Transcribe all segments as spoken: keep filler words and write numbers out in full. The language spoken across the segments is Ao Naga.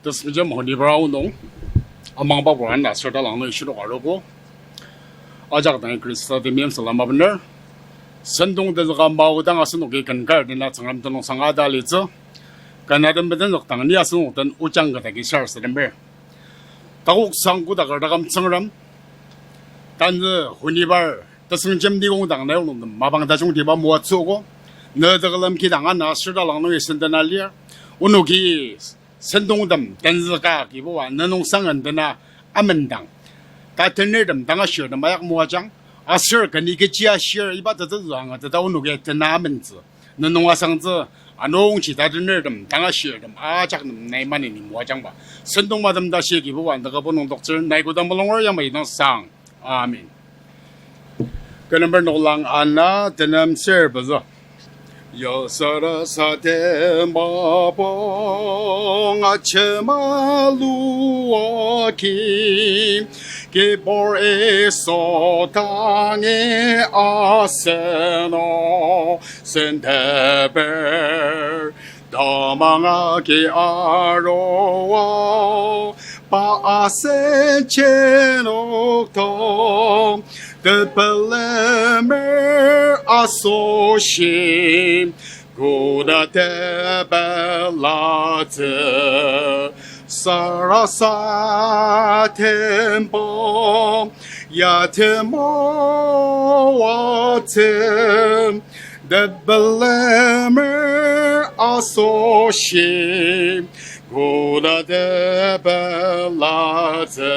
Tesüngjem honibar aonung, amangba buran aser talang nung shirok arogo. Ajak dang Khrista temeim salama bener. Sentong tenzüka maodang asenoki ken kar dena Tsüngrem tenüngsang ata alitsü. Ken atem beten züktang ni asenok den ojang kata ki sarasademer. Takok sang kodaker taküm Tsüngrem. Tanü honibar, tesüngjem nikong dang na yonglung nem mapang tajungtiba moatsüogo. Ne tekülem kidang ana aser talang nungi senden alir. Onoki sentongtem tenzüka Kibuba ne nung sangen tena amendang. Ta tenertem tanga shirtem ayak moajang. Aser kani kechi ashir iba tetezü angateta onoki tena amentsü. Ne nung asangtsü, anungji ta tenertem tanga shirtem ajak nem nai maneni moajangba. Sentong matem tashi Kibuba ne kabo nung toktsür nai koda mulunger yamai dang sang. Amen. Ken number noklang ana tenem ser pezü. Ya sarasadema mapang ajema lua ki, Kibur Yisu tangi asenok senteper. Tamang agi arua pa asen jenok dang, tepelemer asoshi koda tepelatsü. Sarasadema ya tema oatsü, tepelemer asoshi koda tepelatsü.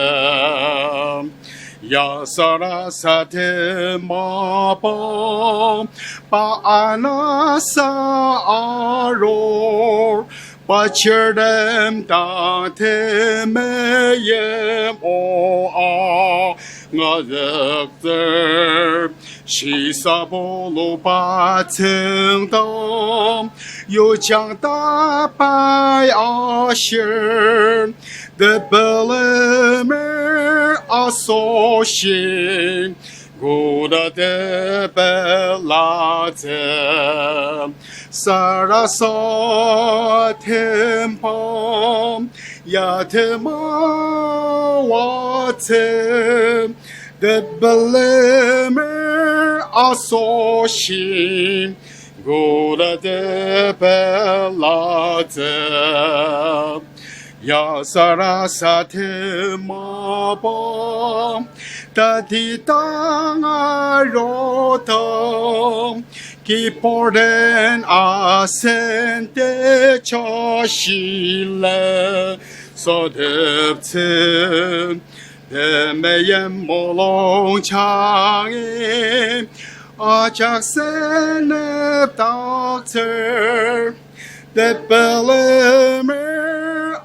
Ya sarasadema mapang pa anasa arur, pa chirtem dang temeim o angazüktsür. Shisa puluba tsüngdang yujang tapai ashir, tepelemer asoshi koda tepelatsü. Sarasadema ya tema oatsü, tepelemer asoshi koda tepelatsü. Ya sarasadema mapang tatidang arudang, Kibur den asen teja shilem sadeptsü. Temeim mulung jangi ajak senepdaktsür, tepelemer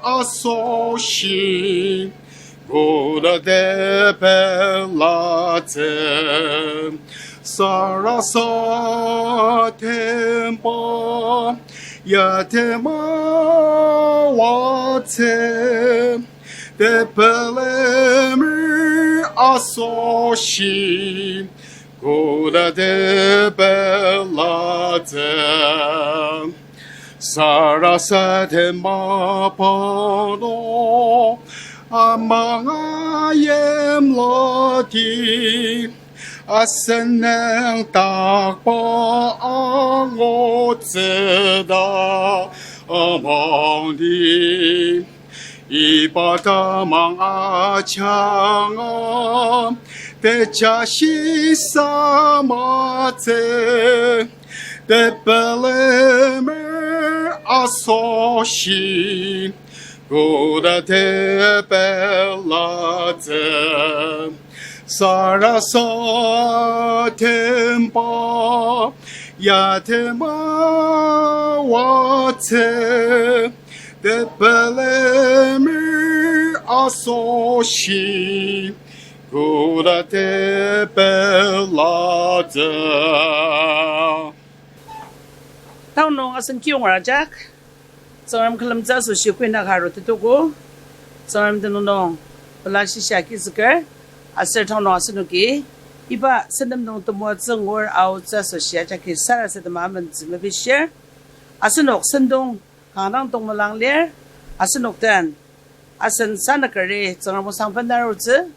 asoshi koda tepelatsü. Sarasadema ya tema oatsü, tepelemer asoshi koda tepelatsü. Sarasadema mapang nung amanga yimlati, asen nüngdakba angutsü ta amangdi. Iba tamang ajanga teja shisa matsü, tepelemer asoshi koda tepelatsü. Sarasadema ya tema oatsü, tepelemer asoshi koda tepelatsü. Tanü nung asen kiyonger ajak, Tsüngrem külemtsü asoshi kuina ka arutetogo, Tsüngrem tenüng nung pela shisa agizüker, aser tanü nung asenoki iba sentong temoatsü ngur aotsü asoshi ajaki sarasadema amentsü mepishir. Asenok sentong kanga dang tongmelang lir, asenok den Asen sanükeri Tsüngrem osang benarutsü,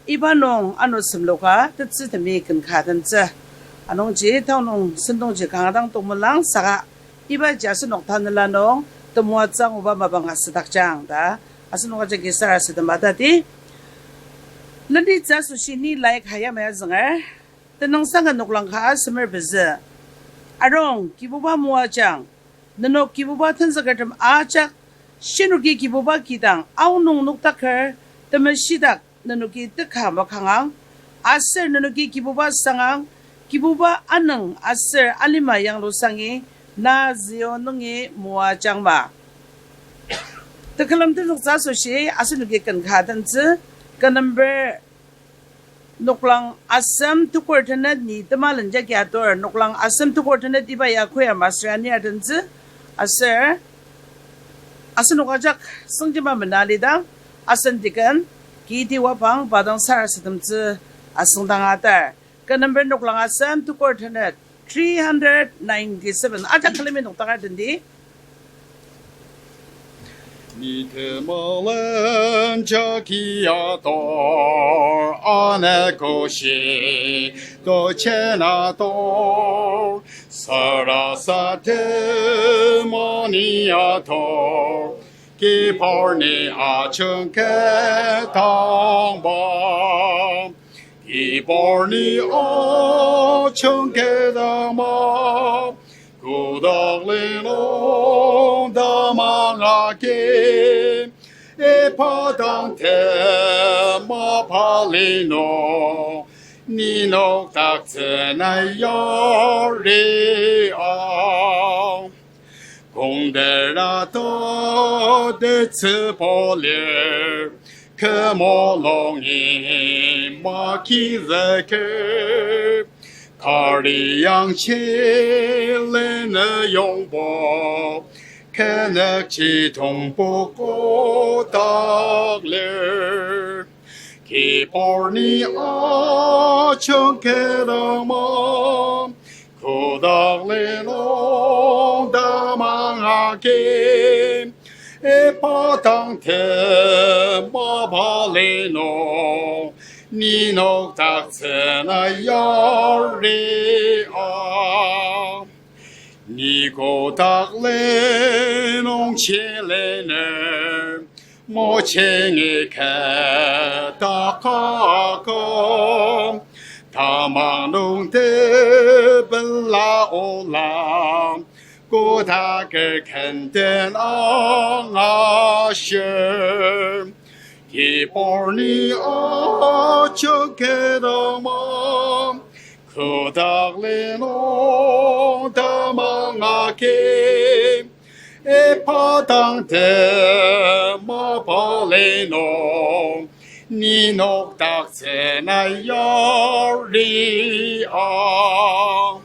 iba nung ano semloka tetsü temi ken ka tentsü. Anungji tao nung sentongji kanga dang tongmelang saka ibaji asenok tanela nung temoatsü anguba mapang asüdakjang ta asenok ajaki sarasadema tati. Lenitsü asoshi ni lai ka yamai azünger, tenüngsang ka noklang ka asemer pezü. Arung, Kibuba moajang, nenok Kibuba tenzükertem ajak, shinoki Kibuba kidang aonung nokdaker, temeshidak nenoki teka makangang, aser nenoki Kibuba sangang, Kibuba anüng aser alima yanglusangi na Zion nungi moajangma. Tekülem tenzüktsü asoshi asenoki ken ka tentsü, ken number noklang asem tukur tenet ni temalen jagi atur, noklang asem tukur tenet iba ya choir master ani atentsü, aser asenok ajak Süngjema mena alidang, asen deacon, kiti wapang, pa dang sarasademtsü asüngdang atar. Ken number noklang asem tukur tenet, three hundred ninety-seven. Ajak külemi nokdaka tendi. Ni temelen jagi ator, anekoshi tochen ator, sarasadema ni ator, kibur ni ajungketangma. Kibur ni ajungketangma, kotak li nung tamang agi, iba dang tema pali nung, ni nokdaktsü na yari a. Kongtera ta tetsübu lir, kü mulungi makizüker, kari yangji leneyongbo, kü nükji tongpo kotak lir. Kibur ni ajungketangma, kotak li nung tamang agi, iba dang tema pali nung, ni nokdaktsü na yari a. Ni kotak li nung chiliner, mochingi ketaka aküm, tamang nung tepela ola, kotaker kenten angashir. Kibur ni ajungketangma, kotak li nung tamang agi, iba dang tema pali nung, ni nokdaktsü na yari a.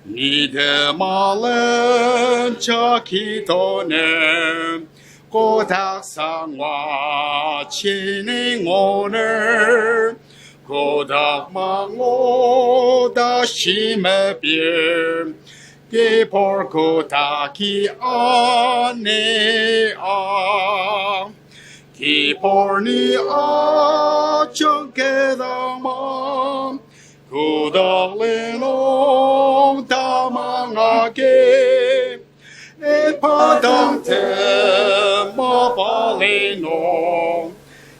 Ni temelen jagi toner, kotak sangwa chini ngoner, kotak mangu tashi mepir, kibur kotaki ani a. Kibur ni ajungketangma, kotak li nung tamang agi, iba dang tema pali nung,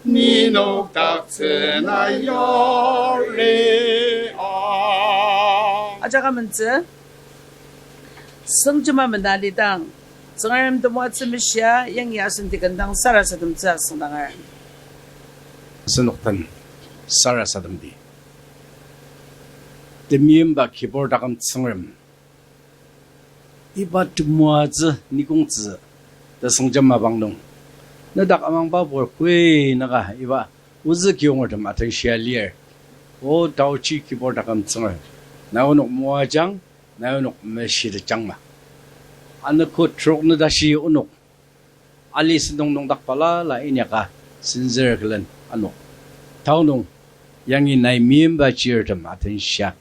ni nokdaktsü na yari a. Ajak amentsü, Süngjema mena alidang, Tsüngrem temoatsü meshia yangi asen deacon dang sarasademtsü asüngdanger. Asenok den sarasademdi. Temeimba kibur taküm Tsüngrem, iba temoatsü nikongtsü ta süngjema mapang nung, nedak amangba pur koi naka iba ozü kiyongertem atenshia lir. O taochi kibur taküm Tsüngrem, nai onok moajang, nai onok meshitetjangma. Anogo trok nü tashi onok ali sentong nüngdak balala inyaka senzür külen ano. Tao nung yangi nai meimba chirtem atenshia,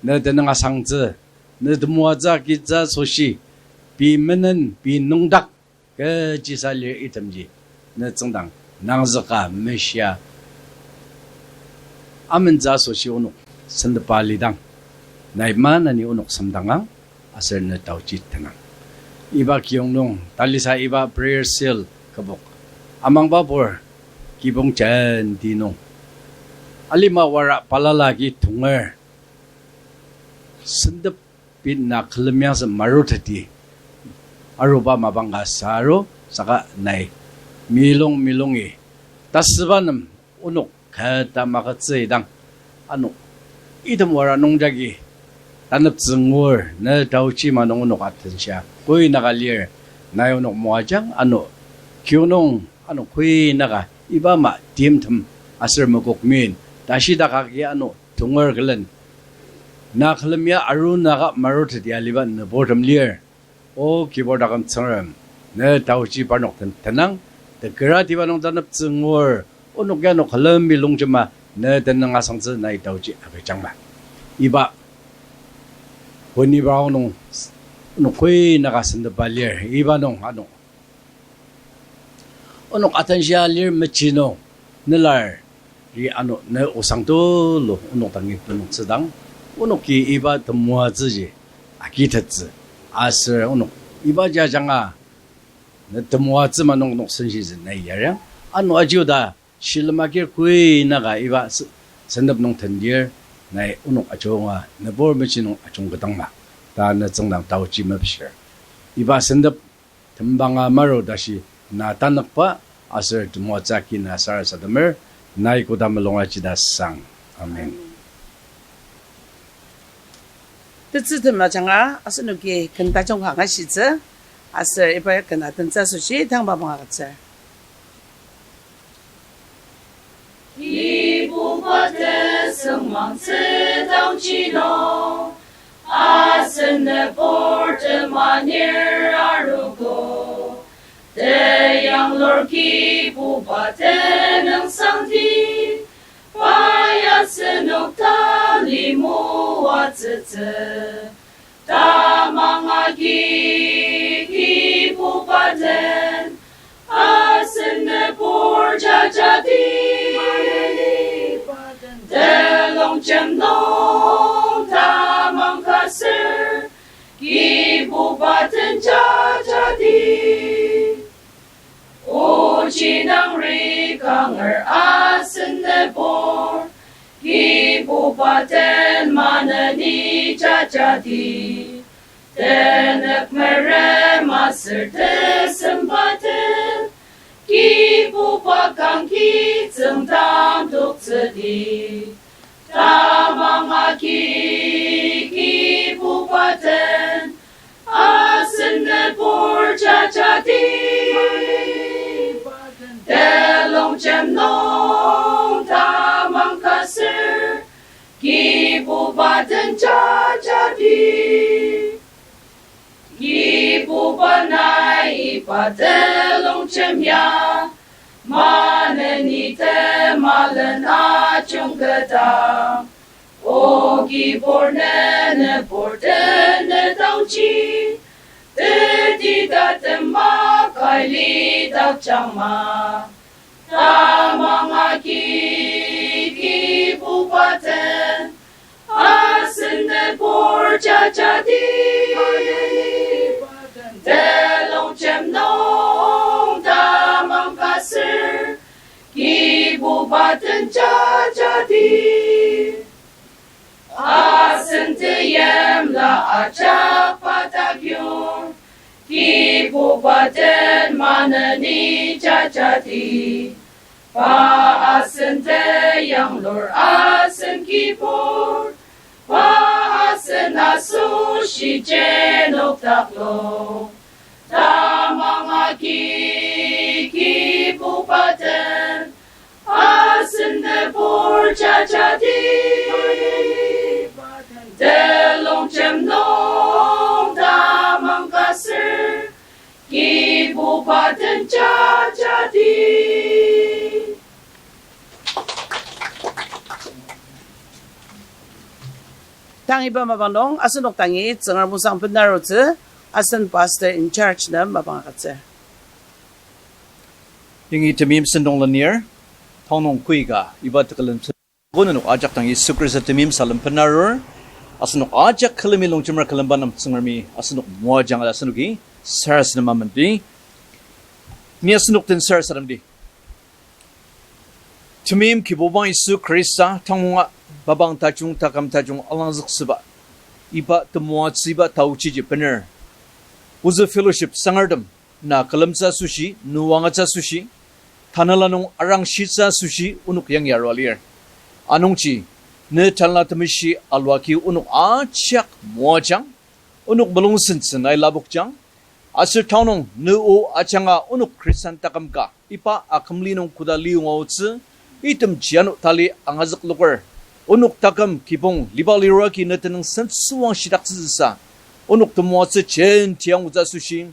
ne tenüng asangtsü, ne temoatsü agitsü asoshi, pei menen, pei nüngdak, kechisa lir itemji ne tsüngdang nangzüka meshia amentsü asoshi onok sentepa lidang, nai maneni onok semdangang aser ne taochi tenang. Iba kiyong nung talisa iba prayer seal kübok amangbapur kibong jenti nung alima wara balala agi tonger sentep pei na külem yangsen maruteti aruba mapang ka saru saka nai milung milungi tasüba nem onok kata magütsüidang, ano item wara nungjagi taneptsü ngur ne taochi ma nung onok atenshia koinaka lir, nai onok moajang ano kiyongnung ano koinaka iba ama timtem aser mokok min tashidak agi ano tonger külen na külem ya arunaka maruteti aliba nüburtem lir. O kibur taküm Tsüngrem, ne taochi parnok den tenang, tekeratiba nung taneptsü ngur, onok ya ano külemi longjema ne tenüng asangtsü nai taochi agüjangma. Iba, honiba nung, onok koinaka sentepa lir, iba nung ano onok atenshia lir mechi nung, nelar ri ano ne osang tulu onok dangi tenoktsüdang, onoki iba temoatsüji agitettsü, aser onok iba jajanga ne temoatsü ma nung onok senshitsü nai yariang, ano ajiuda shilem agir koinaka iba se-, sentep nung tendir, nai onok ajunga nübur mechi nung ajungketangma ta ne tsüngdang taochi mepishir. Iba sentep tembanga maru tashi na tanükba aser temoatsü agi na sarasademer, nai koda mulung ajida sang. Amen. Tetsü tem ajanga asenoki ken tajung ka angashitsü, aser iba ken atentsü asoshi tang mapang agütsür. Kibuba tesüngmangtsü taochi nung, asen nübur temanir arogo. Teyanglur Kibuba tenüngsangdi, pai asenok tali moatsütsü. Tamang agi Kibuba den, asen nübur jajadi. Telongjem nung tamang ka ser, Kibuba den jajadi. Oji nangri kanger asen nübur, Kibuba den maneni jajadi. Tenük merem aser tesemba den, Kibuba kangki tsüngdang toktsüdi. Tamang agi Kibuba den, asen nübur jajadi. Telongjem nung tamang ka ser, Kibuba den jajadi. Kibuba nai iba telongjem ya, maneni temalen ajungketang. O kibur ne nübur den ne taochi, teti tatem makai lidakjangma. Tamang agi Kibuba den, asen nübur jajadi. Telongjem nung tamang ka ser, Kibuba den jajadi. Asen teyimla ajak pa dak yur, Kibuba den maneni jajadi. Pa asen teyanglur asen kibur, pa asen asoshi jenokdaklo. Tamang agi Kibuba den, asen nübur jajadi. Telongjem nung tamang ka ser, Kibuba den jajadi. Tang iba mapang nung asenok dangi Tsüngrem osang benarutsü, asen pastor in charge nem mapang agütsür. Yangi temeim sentong lenir, tanü nung koika iba tekülem sen-, ko nenok ajak dang Yisu Khrista temeim salem benarur, asenok ajak külemi longjemer külemba nem Tsüngremi asenok moajang ta asenoki sarasadema mendi. Ni asenok den sarasademdi. Temeim Kibuba Yisu Khrista, tangunga mapang tajung, taküm tajung alangzüksüba, iba temoatsü iba taochiji bener, ozü fellowship sangertem, na külemtsü asoshi, nüwangatsü asoshi, tanela nung arangshitsü asoshi onok yangi arua lir. Anungji, ne Tanela Temeshi aluaki onok ajak moajang, onok mulung sentsü nai lapokjang, aser tanü nung ne o ajanga onok Khristan taküm ka iba akümli nung koda liyonga aotsü, itemji ano tali angazükloker, onok taküm kibong liba lirua agi ne tenüng sentsüwangshidaktsütsüsa, onok temoatsü jenti angutsü asoshi,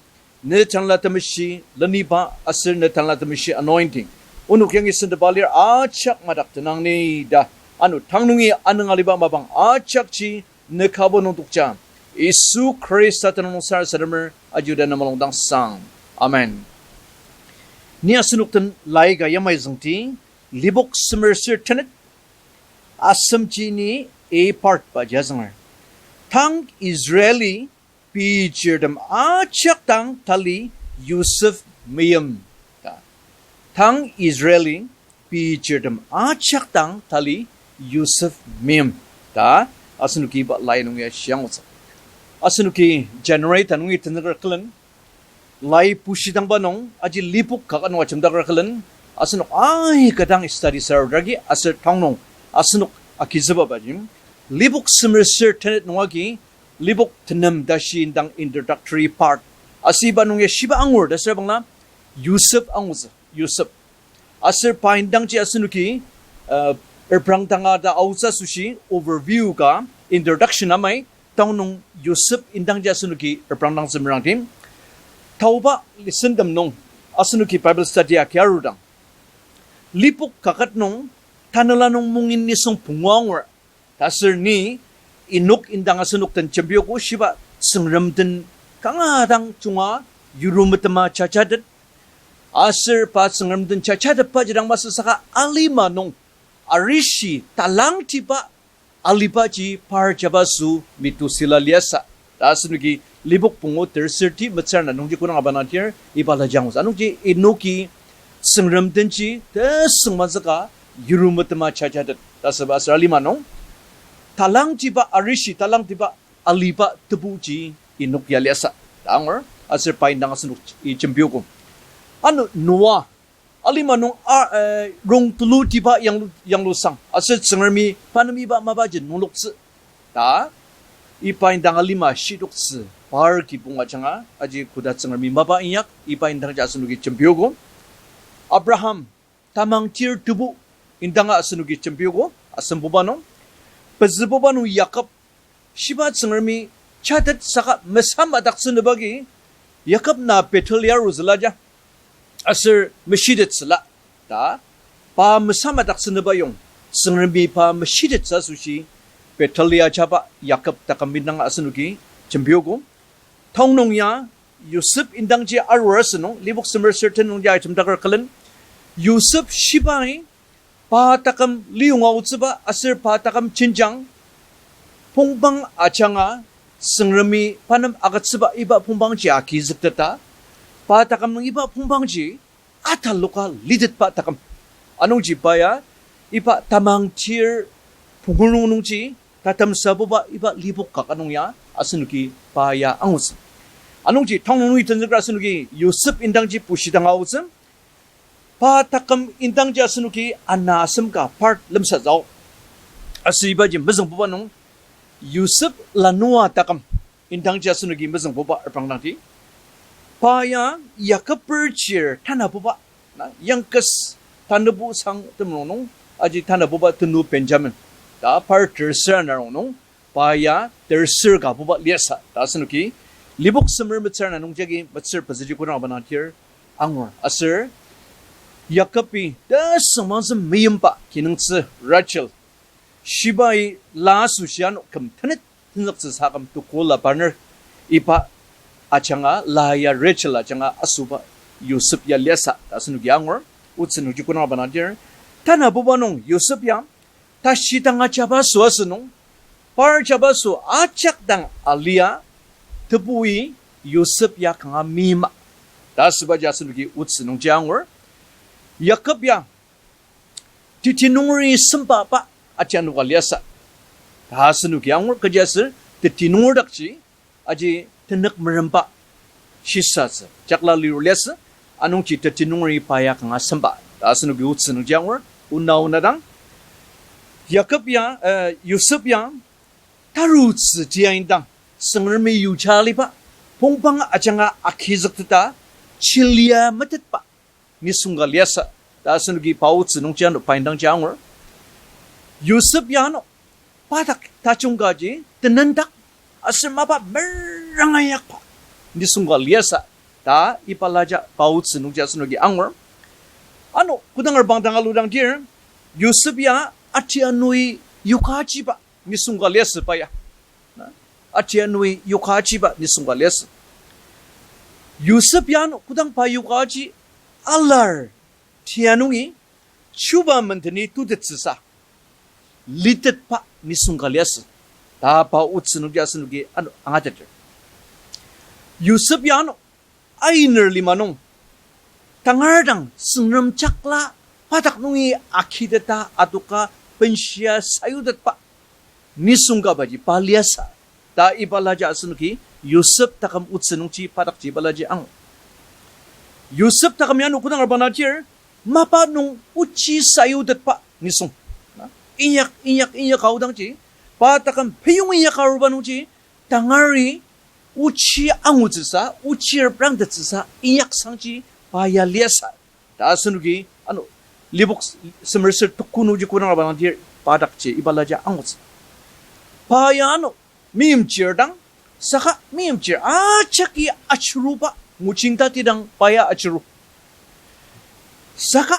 ne Tanela Temeshi leniba aser ne Tanela Temeshi anointing onok yangi sentepa lir ajak madak tenang ni ta, ano tang nungi anüng aliba mapang ajakji ne kabo nung tokja, Yisu Khrista tenüng nung sarasademer aji ota ne mulung dang sang. Amen. Ni asenok den lai ka yamai züngdi, Lipok semer ser tenet, asemji ni A part ba jazünger. Tang Israeli pei chirtem ajak dang tali Yosef meim ta. Tang Israeli pei chirtem ajak dang tali Yosef meim ta asenoki iba lai nung ya shiangutsü. Asenoki January ta nungi tenzüker külen, lai pushidangba nung aji Lipok kaket nung ajemdaker külen, asenok aika dang study sarudagi aser tang nung asenok agizüba baji, Lipok semer ser tenet nung agi Lipok tenem tashi indang introductory part. Asüba nung ya shiba angur ta süra bangla, Yosef angutsü, Yosef. Aser pa indangji asenoki, uh, reprangdanga ta aotsü asoshi overview ka introduction amai, tang nung Yosef indangji asenoki reprangdangtsü merangdi. Taoba lisentem nung asenoki Bible study agi arudang, Lipok kaket nung tanela nung mungin nisung pungu angur. Taser ni Enok indang asenok den jembiogo shiba Tsüngrem den kanga dang junga yurumetema jajatet. Aser pa Tsüngrem den jajatetba jidang masü saka alima nung arishi talangtiba alibaji par jabaso Metusela liasü ta asenoki Lipok pungu terserti metsür na nungji kodang abana tir iba la jangutsü. Anungji Enoki Tsüngrem denji tesüngmazüka yurumetema jajatet ta süba aser alima nung talangtiba arishi talangtiba aliba tebuji Enok ya liasü ta angur aser pa indang asenok i jembiogo. Ano Noa, alima nung a, eh, rong tulutiba yanglu, yanglusang aser Tsüngremi pa nem iba mapaji nungloktsü ta iba indang alima shitoktsü par kibong ajanga aji koda Tsüngremi mapa inyak iba indangji asenoki jembiogo. Abraham, tamang tir tebu indanga asenoki jembiogo, asembuba nung. Pezübuba nung Yakob, shiba Tsüngremi jatet saka mesamadaktsünüba agi Yakob na Bethel ya aruzüla ja. Aser meshitettsüla ta pa mesamadaktsünüba yong Tsüngremi pa meshitettsü asoshi Bethel ya ajaba Yakob taküm indang asenoki jembiogo. Tang nung ya Yosef indangji arur asünung Lipok semer ser tenet nungji ajemdaker külen, Yosef shibai pa taküm liyonga aotsüba aser pa taküm jenjang pongpang ajanga Tsüngremi pa nem agütsüba iba pongpangji agizükteta, pa taküm nung iba pongpangji ataloka litetba taküm. Anungji pa ya iba tamang tir pungu rongnungji tatemsabuba iba Lipok kaket nung ya asenoki pa ya angutsü. Anungji tang nungi tenzüker asenoki Yosef indangji pushidang aotsü. Pa taküm indangji asenoki ana asem ka part lemsatsü. Aser ibaji mezüngbuba nung Yosef lanua taküm indangji asenoki mezüngbuba reprangdangdi. Pa ya Yakob chir tanabuba, na, youngest, tanabu sang temulung nung, aji tanabuba tenu Benjamin ta par terser ana rongnung, pa ya terser ka buba liasü ta asenoki Lipok semer metsür ana nungjagi metsür pezüji kodang abana tir angur aser Yakobi tesüngmangtsü meimba kinungtsü Rachel shibai la asoshi ano küm tenet tenzüktsü saküm tukula parner iba ajanga la ya Rachel ajanga asoba Yosef ya liasü ta asenoki angur. otsü nungji kodang banadir, tanabuba nung Yosep ya, tashi dang ajaba süa asünung, par jabaso ajak dang alia, tebui Yosep ya kanga meima. Ta asübaji asenoki otsü nungji angur. Yakob ya teti nungeri sembaba atianoka liasü. Ta asenoki angur kechiaser teti nunger dakji aji tenük meremba shisatsü jakla liru liasü, anungji teti nungeri pa ya kanga semba. Ta asenoki otsü nungji angur, ona ona dang. Yakob ya, eh, Yosep ya, tarutsü tia indang, Tsüngremi yuja aliba, pongpang ajanga agizükteta, chilia metetba, nisung ka liasü, ta asenoki pa otsü nungji ano pa indangji angur. Yosep ya ano, pa dak tajung kaji tenendak, aser mapa meranga inyakba, nisung ka liasü, ta iba laja pa otsü nungji asenoki angur. Ano kodang arbang dang aludangdir, Yosep ya atianui yokajiba nisung ka liasü pa ya. Na, atianui yokajiba nisung ka liasü. Yosep ya ano kodang pa yokaji alar tia nungi chuba mendeni tutettsüsa litetba nisung ka liasü, ta pa otsü nungji asenoki ano angateter. Yosep ya ano ainer lima nung tangar dang Tsüngrem jakla pa dak nungi agiteta adoka benshia sayutetba nisung kabaji pa liasü, ta iba laja asenoki Yosep taküm otsü nungji pa dakji iba laji angur. Yosep taküm ya ano kodang arbanadir, mapa nung ochi sayutetba nisung. Na, inyak, inyak, inyak aodangji, pa taküm peyong inyak aruba nungji, tangari ochi angutsüsa, ochi reprangtettsüsa inyaksangji pa ya liasü, ta asenoki ano Lipok semer ser tuku nungji kodang arbanadir pa dakji iba laja angutsü. Pa ya ano meimchir dang, saka meimchir ajaki achiruba mojing tatidang pa ya achiru. Saka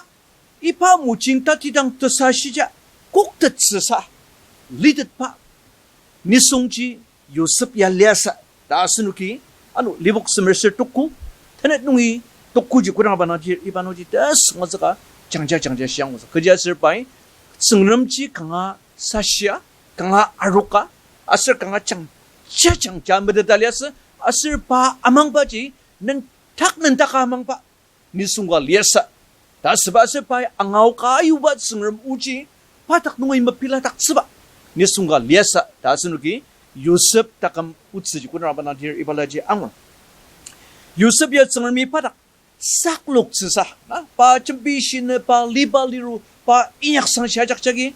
iba mojing tatidang tesashija koktettsüsa litetba nisungji Yosep ya liasü, ta asenoki ano Lipok semer ser tuku, tenet nungi tukuji kodang banadir iba nungji tesüngmetsüka jangja jangja shiangutsü. Kechiaser pai Tsüngremji kanga sashia, kanga aroka, aser kanga jangja jangja meteta liasü, aser pa amangbaji nendak nendaka amangba nisung ka liasü, ta asüba aser pai angaoka ayuba Tsüngrem oji pa dak nungi mepiladaktsüba nisung ka liasü, ta asenoki Yosep taküm otsüji kodang banadir iba laji angur. Yosep ya Tsüngremi pa dak sakloktsüsa, na, pa jembi shinü, pa liba liru, pa inyaksangshi ajakjagi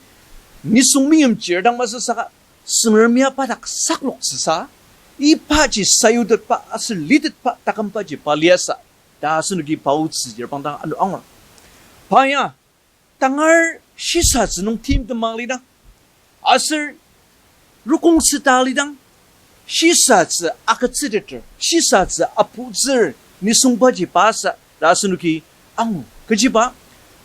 nisung meimchir dang masü saka Tsüngremi ya pa dak sakloktsüsa, ibaji sayutetba aser litetba takümbaji pa liasü, ta asenoki pa otsüji arbang dang ano angur. Pa ya tangar shisatsü nung timtem alidang, aser rukong süta alidang, shisatsü agütsüteter, shisatsü aputsür nisungbaji pa sü, ta asenoki angur. Kechiba,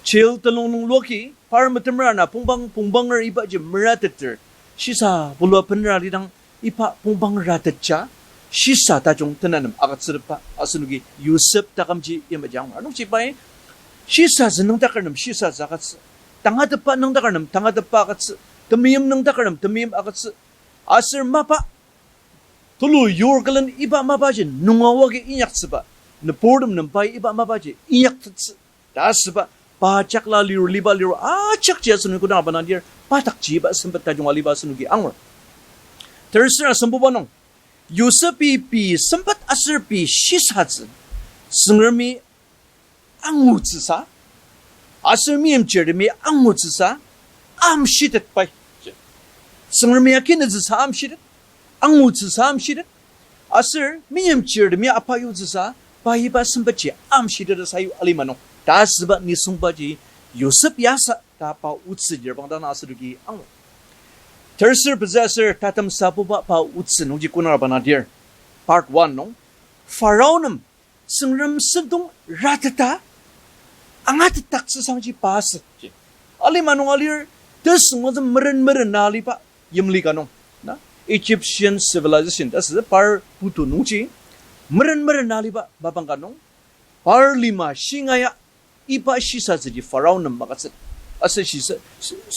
jail telung nung luoki par metemera na pongpang pongpanger ibaji merateter, shisa bulua benera alidang iba pongpang ratetja, shisa tajung tenanem agütsütepba asenoki Yosep takümji yamaji angur. Anungji pai shisatsü nüngdaker nem shisatsü agütsü, tangatetba nüngdaker nem tangatetba agütsü, temeim nüngdaker nem temeim agütsü, aser mapa tulu yur külen iba mapaji nunga wagi inyaktsüba, nüburtem nem pai iba mapaji inyaktettsü, ta asüba, pa jakla liru liba liru ajakji asenoki kodang banadir pa dakji iba sempet tajung aliba asenoki angur. Tersür asembuba nung, Yosepi pei sempet aser pei shisatsü Tsüngremi angutsüsa, aser meimchirtemi angutsüsa amshitet pai. Tsüngremi akinetsüsa amshitet, angutsüsa amshitet, aser meimchirtemi apayutsüsa, pa iba sempetji amshitet ta sayu alima nung ta asüba nisungbaji Yosep yasa ta pa otsü jirbang dang asütoki angur. Tersür pezü aser tatem sabuba pa otsü nungji kodang banadir, part one nung, Pharaoh nem Tsüngrem sentong rateta angatetdaktsüsangji pa asüji. Alima nung alir, tesüngmazü meren meren na aliba yimli ka nung, na, Egyptian civilization ta asü par putu nungji meren meren na aliba mapang ka nung, par lima shingaia Iba shisatsüji Pharaoh nem magütsü. Aser shisa,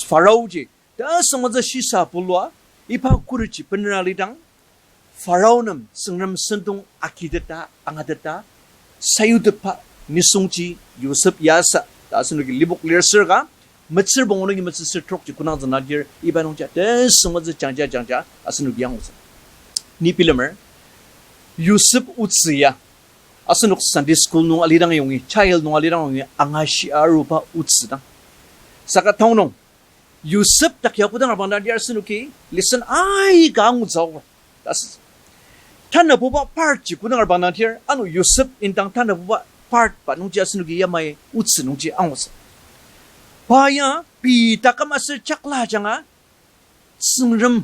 Pharaohji, ta süngmazü shisa bulua, iba kuriji benera lidang, Pharaoh nem Tsüngrem sentong akiteta, angateta, sayutepba nisungji Yosep yasa, ta asenoki Lipok lir sür ka, metsür pungu nungi metsür sür trokji kodang züngdir, iba nungji, ta süngmazü jangja jangja, asenoki angutsü. Ni bilemer, Yosep otsü ya, asenok Sunday school nung alidang yongi, child nung alidang yongi, angashi aruba otsü dang. Saka taonung, Yosep dak ya kodang arbang dang dir asenoki, lesson aika angutsü aor. Tasü. Tanabuba part ji kodang arbang dang dir, ano Yosep indang tanabuba part ba nungji asenoki yamai otsü nungji angutsü. Pa ya, pei taküm aser chakla ajanga, Tsüngrem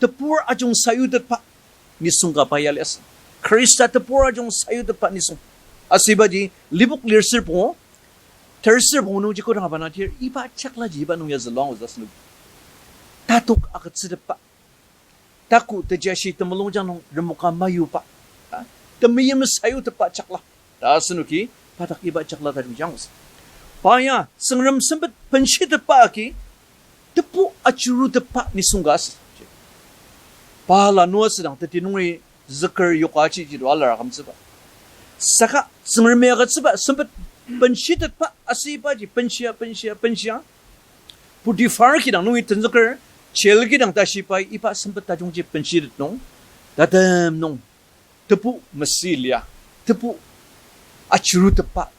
tebur ajung sayutetba nisung ka pa ya liasü. Khrista tebur ajung sayutetba nisung. Aser ibaji Lipok lir sür pungu, ter sür pungu nungji kodang abana dir iba chaklaji iba nung ya zülua angutsü asenoki. Tatok agütsütepba. Taku tejashi temulungjang nung remoka mayuba. A, temeim sayutepba chakla. Ta asenoki, pa dak iba chakla tajung angutsü. Pa ya, Tsüngrem sempet benshitepba agi, tebu ajurutepba nisung ka asü. Pa lanur asüdang teti nungri züker yoka aji ji to alar akümtsüba. Saka Tsüngremi agütsüba sempet benshitetba asübaji benshia, benshia, benshia. Potiphar kidang nungi tenzüker, jail kidang tashi pai iba sempet tajungji benshitet nung, tatem nung, tebu mesü lia, tebu ajurutepba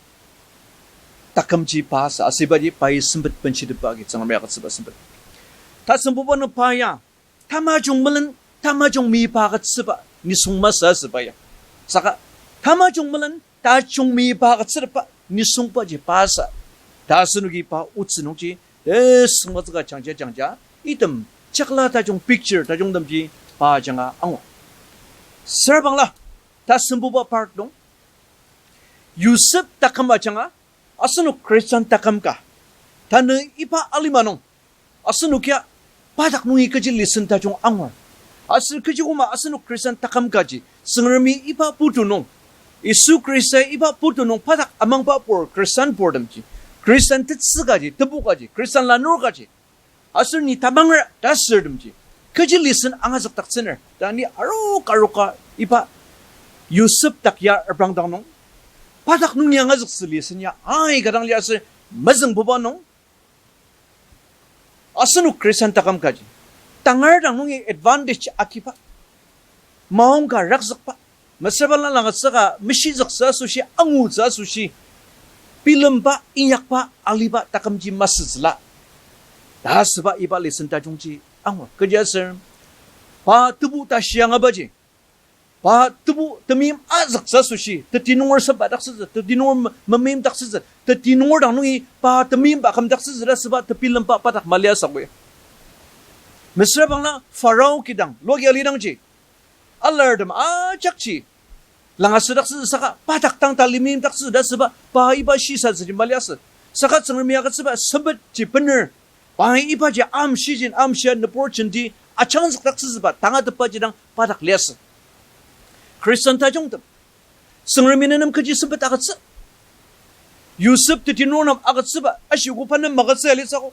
takümji pa asü, asübaji pai sempet benshitepba agi Tsüngremi agütsüba sempet. Tasembuba nung pa ya, tamajung melen, tamajung meyipa agütsüba nisung masü asü pa ya. Saka, tamajung melen, tajung meyipa agütsütepba nisungbaji pa asü. Ta asenoki pa otsü nungji, eh, süngmazüka jangja jangja, item chakla tajung picture tajungtemji pa ajanga angur. Süra bangla, tasembuba part nung, Yosep taküm ajanga, asenok Christian taküm ka, tanü iba alima nung, asenok ya pa dak nungi kechi lesson tajung angur. Aser kechi koma asenok Christian taküm kaji, Tsüngremi iba putu nung, Yisu Khrista iba putu nung pa dak amangba pur, Christian purtemji, Christian tetsü kaji, tebu kaji, Christian lanur kaji, aser ni tamanger ta asürtemji, kechi lesson angazükdaktsüner ta ni aroka aroka iba Yosep dak ya reprangdang nung, pa dak nungi angazüktsü lesson ya aika dang liasü mezüngbuba nung, asenok Christian taküm kaji, tangar dang nungi advantage agiba, maongka rakzükba, mesüra bangla langkatsüka meshizüktsü asoshi, angutsü asoshi, bilemba, inyakba, aliba takümji masütsüla ta asüba iba lesson tajungji angur. Kechiaser, pa tebu tashi angabaji, pa tebu temeim azüktsü asoshi, teti nunger sempatdaktsütsü, teti nunger me-, memeimdaktsütsü, teti nunger dang nungi pa temeimba kümdaktsütsü ta asüba tebilemba pa dak maliasü akoi. Mesüra bangla Pharaoh kidang, loki alidangji, alartem ajakji langasüdaktsütsü saka pa dak dang tali meimdaktsütsü ta asüba, pa iba shisatsüji maliasü. Saka Tsüngremi agütsüba sempetji bener, pa ibaji amshijin amshia nübur jenti ajangzükdaktsütsüba tangatetbaji dang pa dak liasü. Khristan tajungtem, Tsüngremi ne nem kechi sempet agütsü? Yosep teti nunger nem agütsüba, ashi ogo pa nem magütsü ya lisako.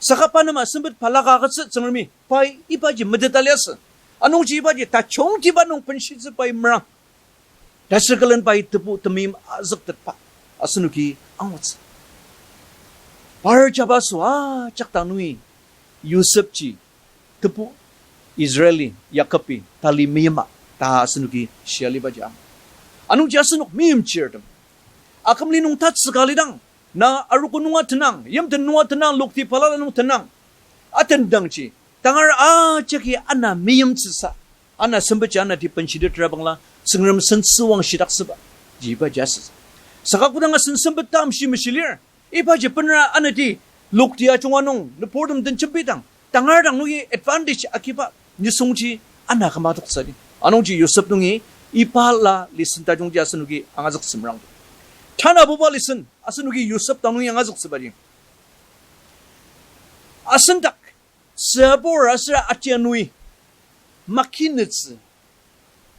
Saka pa nem asempet balaka agütsü Tsüngremi, pai ibaji meteta liasü. Anungji ibaji tajungtiba nung benshitsü pai merang. Tasür külen pai tebu temeim azüktetba asenoki angutsü. Par jabaso ajak dang nungi Yosepji tebu Israeli Yakobi tali meima ta asenoki shia libaji ang. Anungji asenok meimchirtem, akümli nung tatsüka lidang, na arogo nunga tenang, yimten nunga tenang, lokti balala nung tenang, atendangji tangar ajaki ana meimtsüsa, ana sempetji anati benshitetra bangla Tsüngrem sen süwangshidaktsüba jiba jasü. Saka kodang asen sempet ta amshi meshilir, ibaji benra anati lokti ajunga nung nüburtem den jembidang, tangar dang nungi advantage agiba nisungji ana küma toktsüdi. Anungji Yosep nungi iba la lesson tajungji asenoki angazüktsü merangdi. Tanabuba lesson asenoki Yosep dang nungi angazüktsübaji, asen dak sübur aser atia nui makinütsü,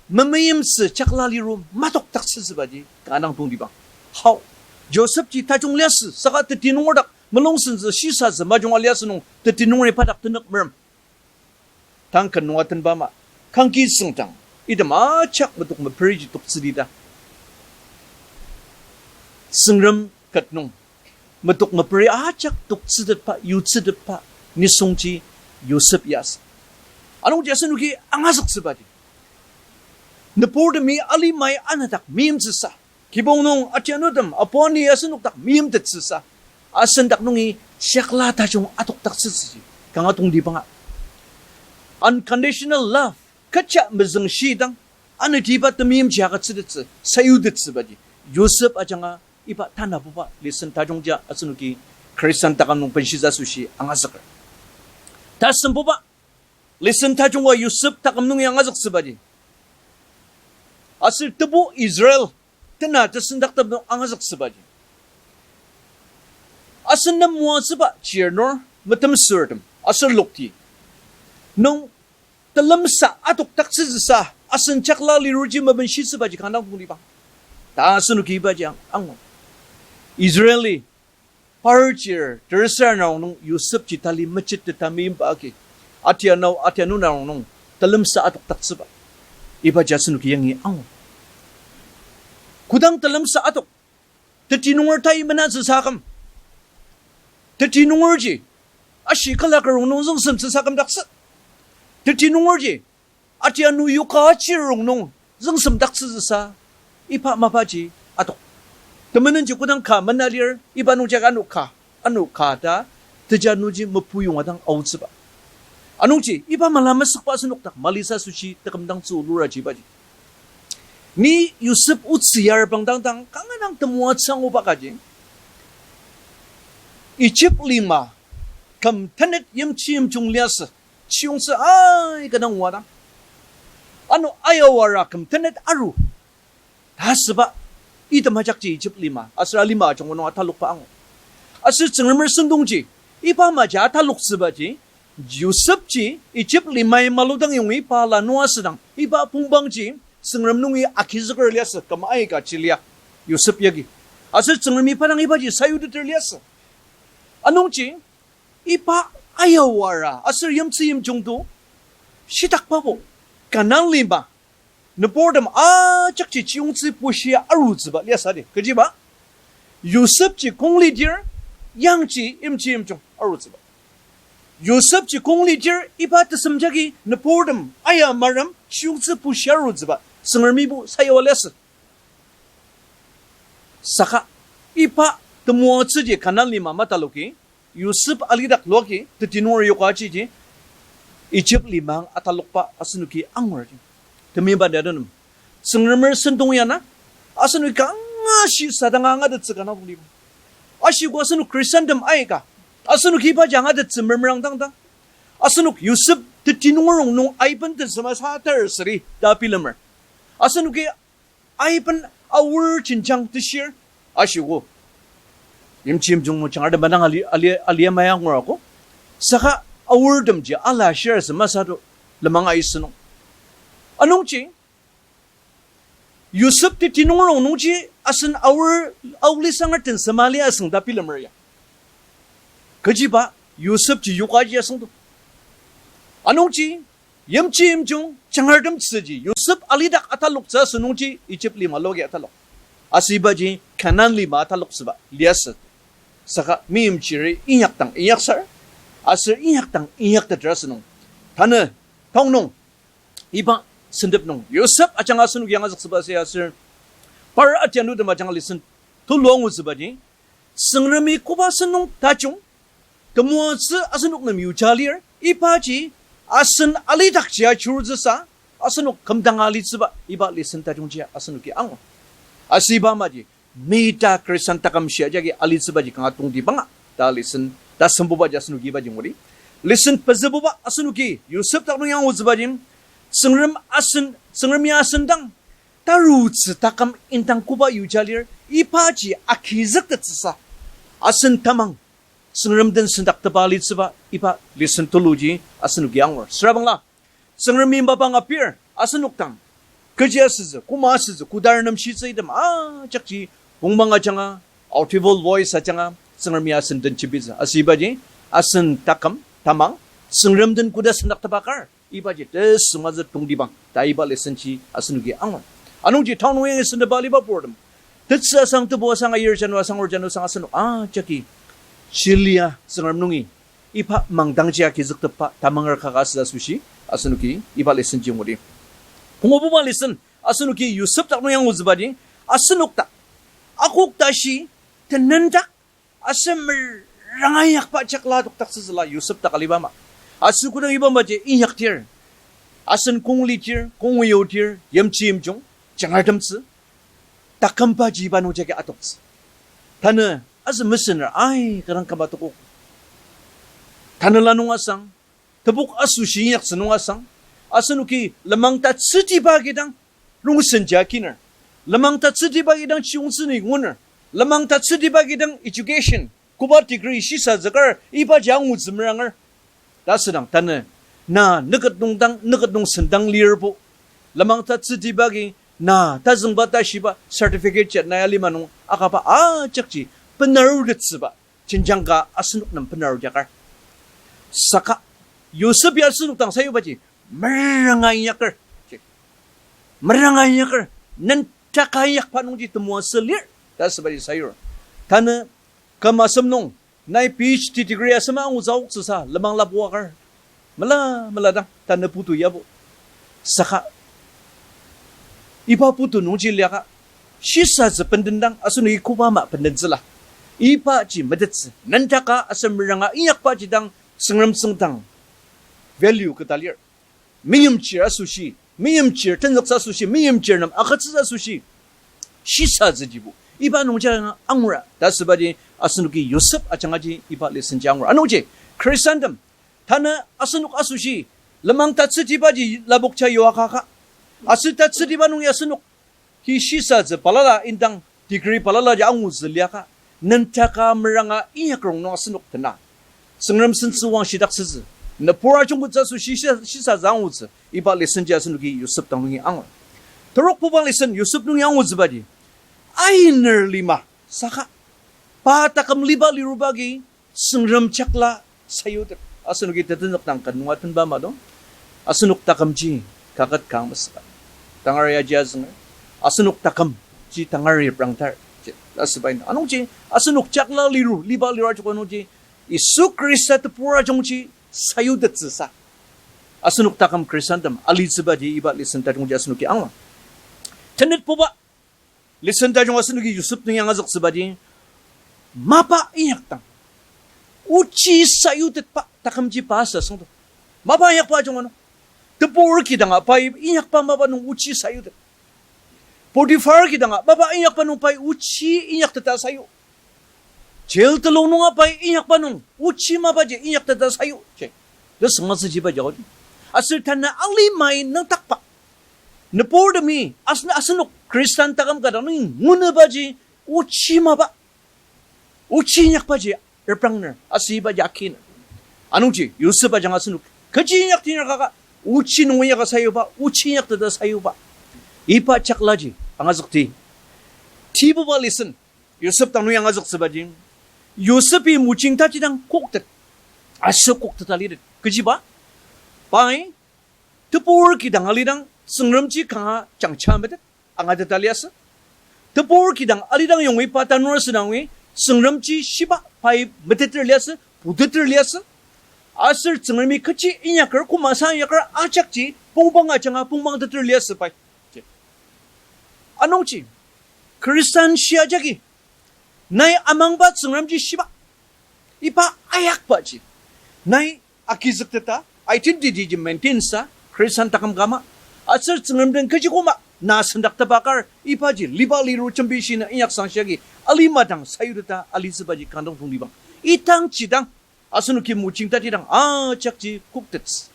memeimtsü jakla liru matokdaktsütsübaji kanga tongtibang. How? Josepji tajung liasü, saka teti nunger dak mulung sentsü shisatsü majunga liasü nung teti nungeri pa dak tenük merem. Tang ken nung atenba ama, kangki tsüngdang, item ajak metok meperiji toktsüdi ta. Tsüngrem ket nung, metok meperi ajak toktsütetba, yutsütetba, nisungji Yosep ya asü. Anungji asenoki angazüktsübaji, nüburtemi alimai anadak meimtsüsa, kibong nung atianutem apuani asenok dak meimtettsüsa, asen dak nungi jakla tajung adokdaktsütsüji kanga tongtibanga. Unconditional love, kecha mezüngshidang, anetiba temeimji agütsütettsü sayutettsübaji, Yosep ajanga iba tanabuba lesson tajungja asenoki Khristan taküm nung benshitsü asoshi angazüker. Tasembuba, lesson tajunga Yosep taküm nungi angazüktsübaji, aser tebu Israel tena tesendaktep nung angazüktsübaji, asen nem moatsüba chirnur, metemsürtem aser lokti nung telemsa adokdaktsütsüsa, asen jakla liruji mebenshitsübaji kanga tongtibang. Ta asenoki ibaji ang, angu. Israeli par chir tersar nung nung Yosepji tali mechitteta meimba agi, atianao atianu nung nung telemsa adokdaktsüba, ibaji asenoki yangi angu. Kodang telemsa adok, teti nunger tai menatsüsa aküm, teti nungerji ashi kalaker rongnung züngsemtsüsa akümdaktsü, teti nungerji atianu yoka chir rongnung züngsemdaktsütsüsa, iba mapaji adok. Temenenji kodang ka mena lir, iba nungji ano ka, ano ka ta, tejanuji mepuyonga dang aotsüba. Anungji iba mala mesükba asenok dak malisa asoshi tekümdangtsü oluraji ibaji, ni Yosep otsü yar bangdang dang kanga dang temoatsü anguba kaji, Egypt lima küm tenet yimchi yimjung liasü, chiyongtsü aika dang oadang, ano ayawara küm tenet aru ta asüba, item ajakji Egypt lima aser alima ajunga nung atalokba angu. Aser Tsüngremer sentongji iba amaji ataloktsübaji, Yosepji Egypt limai maludang yongi pa lanua asüdang, iba pongpangji Tsüngrem nungi agizüker liasü, küm aika chilia Yosep yagi. Aser Tsüngremi pa dang ibaji sayuteter liasü. Anungji iba ayawara aser yimtsü yimjungto shitakbabo, Kanan lima, nüburtem ajakji chiyongtsü pushia arutsüba liasü di. Kechiba, Yosepji kong lidir, yangji yimchi yimjung arutsüba. Yosepji kong lidir iba tesem jagi nüburtem aya marem chiyongtsü pushia arutsüba Tsüngremibo sayua liasü. Saka iba temoatsüji Kanan lima mataloki, Yosep alidak loaki teti nunger yoka ajiji Egypt lima atalokba asenoki angur. Temeimba tenenem, Tsüngremer sentong ya na, asenoki kanga shisadanga angatettsü kanga tongtibang. Ashiko asenok Khristantem aika, asenoki ibaji angatettsü memerang dangdang, asenok Yosep teti nunger rongnung aiben tensema sa tar süri ta bilemer. Asenoki aiben aor jenjang teshir, ashiko yimchi yimjung nung jangartem dang ali, ali, alia maya angurako. Saka aortemji ala shir sema sado lenmang aisü nung. Anungji Yosep teti nunger rongnungji asen aor, aoli sanger tensema lia asüng ta bilemer ya. Kechiba Yosepji yokaji asüngdo. Anungji yimchi yimjung jangartem tsüji Yosep alidak ataloktsü asünungji Egypt lima loki atalok. Asübaji Kanan lima ataloktsüba liasü. Saka meimchiri inyakdang inyaksar, aser inyakdang inyakteter asünung. Tanü, taonung, iba sentep nung Yosep ajanga asenok angazüktsüba ase aser par atianutem ajanga lesson tulu angutsübaji, Tsüngremi koba sentong tajung temoatsü asenok nem yuja lir, ibaji asen alidakji ajurutsüsa asenok kümdanga alitsüba iba lesson tajungjia asenoki angur. Asüba amaji, mita Khristan taküm shia jagi alitsübaji kanga tongtibanga ta lesson tasembubaji asenoki ibaji nguri. Lesson pezübuba asenoki Yosep dak nung angutsübaji, Tsüngrem asen, Tsüngremi asen dang tarutsü taküm indang koba yuja lir, ibaji agizüktettsüsa asen tamang Tsüngrem den sendaktepa alitsüba iba lesson tuluji asenoki angur. Sürabangla, Tsüngremi mapang apir asenok dang kechi asütsü, koma asütsü, kodar nemshitsü item ajakji pongmang ajanga Audible voice ajanga Tsüngremi asen den jembitsü. Asübaji, asen taküm, tamang, Tsüngrem den koda sendaktepa kar, ibaji tesüngmazü tongtibang ta iba lesson ji asenoki angur. Anungji tanü nung yangi sentepa aliba purtem, tetsü asang, tebu asang, ayir janu asang, or janu asang, asenok ajaki chilia Tsüngrem nungi iba mangdangji agizüktepba tamanger kaka asü asoshi, asenoki iba lesson ji ngudi. Pungobuba lesson, asenoki Yosep dak nung angutsübaji, asenok dak akok tashi tenendak aser meranga inyakba jakla adokdaktsütsüla Yosep dak aliba ama. Aser kodang iba amaji inyakdir, asen kong lidir, kong oyodir, yimji yimjung, jangartemtsü, takümbaji iba nungjagi adoktsü. Tanü asen mesener ai kü dang küma tokok. Tanela nung asang, tebok asoshi inyaktsü nung asang, asenoki lenmang tatsütiba kidang rongsen ja kiner. Lenmang tatsütiba kidang chiyongtsü ni nguner. Lenmang tatsütiba kidang education, koba degree shisatsü kar ibaji angutsü meranger. Ta südang tanü, na nüket nung dang, nüket nung sendang lirbo, lenmang tatsütiba agi na tazüngba tashiba certificate ji nai alima nung akaba ajakji benarutettsüba jenjang ka asenok nem benaru jakar. Saka Yosep ya asenok dang sayubaji, meranga inyaker, meranga inyaker, nentaka inyakba nungji temoatsü lir ta asübaji sayur. Tanü küm asem nung, nai PhD degree asem angutsü aoktsüsa lenmang lapoaker, mela mela dang tanü putu yabo. Saka iba putu nungji liaka, shisatsü bendendang asenoki koba ama bendentsüla, ibaji metettsü. Nentaka aser meranga inyakbaji dang Tsüngrem tsüngdang value keta lir. Meimchir asoshi, meimchir tenzüktsü asoshi, meimchir nem agütsütsü asoshi, shisatsüjibo iba nungji angura ta asübaji, asenoki Yosep ajangaji iba lesson ji angur. Anungji Khristantem, tanü asenok asoshi lenmang tatsütibaji lapokja yua kaka, aser tatsütiba nung ya asenok hi shisatsü balala indang degree balalaji angutsü liaka, nentaka meranga inyakrong nung asenok tena Tsüngrem sentsüwang shidaktsütsü, nübur ajungkettsü asoshi shisa-, shisatsü angutsü, iba lesson ji asenoki Yosep dang nungi angur. Terokbuba lesson Yosep nungi angutsübaji, ainer lima saka pa taküm liba liruba agi Tsüngrem jakla sayutet. Asenoki tetenzük dang ken nunga tenba ama dang, asenok takümji kaket kang mesüba, tangar yaji azünger, asenok takümji tangar reprangtar ji asüba in. Anungji asenok jakla liru, liba liru ajok nungji Yisu Khrista tebur ajungji sayutettsüsa asenok taküm Khristantem alitsübaji iba lesson tajungji asenoki angur. Tenetbuba lesson tajung asenoki Yosep nungi angazüktsübaji, mapa inyakdang ochi sayutetba takümji pa asü asüngdang. Mapa inyakba ajunga nung, tebur kidanga pai inyakba mapa nung ochi sayutet. Potiphar kidanga mapa inyakba nung pai ochi inyakteta sayu. Jail telung nunga pai inyakba nung ochi mapaji inyakteta sayu ji, tesüngmangtsüjiba jaodi. Aser tanü alimai nüngdakba, nüburtemi, asen-, asenok Khristan taküm ka dang nungi ngunubaji ochi mapa, ochi inyakbaji reprangner, aser ibaji akiner. Anungji Yosep ajanga asenok kechi inyakti inyakaka, ochi nung inyaka sayuba, ochi inyakteta sayuba, iba jaklaji angazükti. Tibuba lesson Yosep dang nungi angazüktsübaji, Yosepi mojing tatidang koktet, aser kokteta litet. Kechiba? Pai tebur kidang alidang Tsüngremji kanga jangja metet angateta liasü. Tebur kidang alidang yongi pa tanur asüdangoi Tsüngremji shiba pai meteter liasü, puteter liasü. Aser Tsüngremi kechi inyaker, koma sa inyaker ajakji pongpang ajanga pongpangteter liasü pai. Anungji Khristan shia jagi nai amangba Tsüngremji shiba, iba ayakbaji nai agizükteta, identity ji maintain sa, Khristan taküm ka ama, aser Tsüngrem den kechi koma na sendaktepa kar ibaji liba liru jembi shina inyaksang shiagi alima dang sayuteta alitsübaji kangdong tongtibang. Idangji dang asenoki mojing tatidang ajakji koktettsü.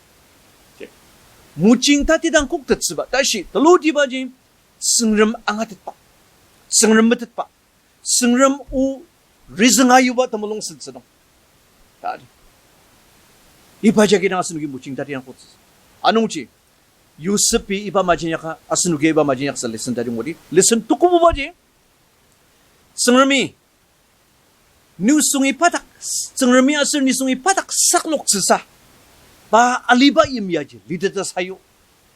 Mojing tatidang koktettsüba tashi telutibaji Tsüngrem angatetba, Tsüngrem metetba, Tsüngrem o rizüng ayuba temulung sentsü nung ta. Iba jagi dang asenoki mojing tatidang koktettsü. Anungji Yosepi iba maji inyaka, asenoki iba maji inyaksa lesson tajung odi. Lesson tukububaji, Tsüngremi Nisungi pa dak, Tsüngremi aser nisungi pa dak sakloktsüsa, pa aliba yimyaji liteta sayu.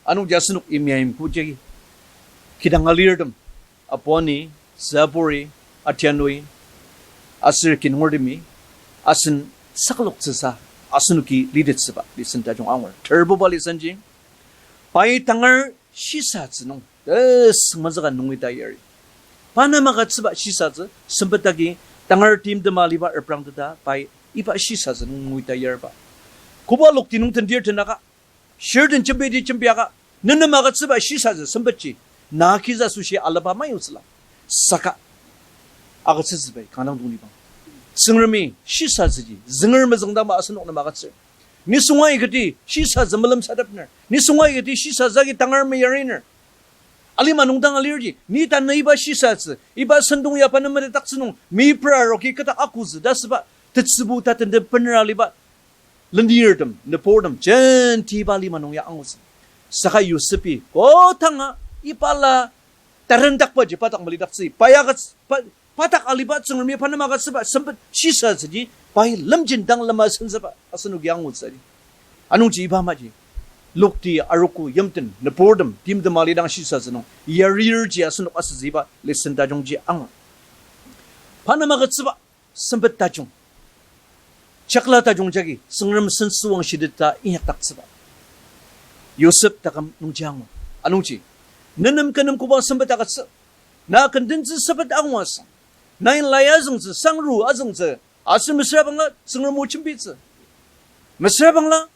Anungji asenok yimya yimkujagi kidang alirtem, apuani, tsüburi, atianui, aser kinungurtemi, asen sakloktsüsa, asenoki litettsüba lesson tajung angur. Terbuba lesson ji, pai tangar shisatsü nung, tesüngmazüka nungi ta yari. Pa nem agütsüba shisatsü, sempet agi tangar timtema aliba reprangteta, pai iba shisatsü nung nungi ta yarba. Koba lokti nung tendir tenaka, shirden jembidi jembiaka, nenem agütsüba shisatsü sempetji, na kisa asoshi alaba mayutsüla. Saka agütsütsübai kanga dang tongtibang. Tsüngremi shisatsüji zünger mezüngdangba asenok nem agütsür. Nisung aikati shisatsü melemsatepner. Nisung aikati shisatsü agi tangar meyariner. Alima nung dang alirji, ni tanü iba shisatsü, iba sentong ya pa nem metetdaktsü nung, mipra aroki kata akutsü ta süba, tetsübu ta tenden bener aliba lenirtem, nüburtem, jenti iba lima nung ya angutsü. Saka Yosepi kodanga iba la tarendakbaji pa dak melidaktsü, pa ya agüts-, pa, pa dak aliba Tsüngremi pa nem agütsüba sempet shisatsüji, pai lemjin dang lema sensaba asenoki angutsüji. Anungji iba amaji lokti, arogo, yimten, nüburtem, timtem alidang shisatsü nung yarirji asenok asütsü iba lesson tajungji angur. Pa nem agütsüba sempet tajung, chakla tajung jagi Tsüngrem sentsüwangshiteta inyakdaktsüba Yosep taküm nungji angur. Anungji, nenem kü nem koba sempet agütsü, na kendentsü sempet angu asüng, nai lai azüngtsü, sangru azüngtsü, aser mesüra bangla Tsüngrem o jembitsü. Mesüra bangla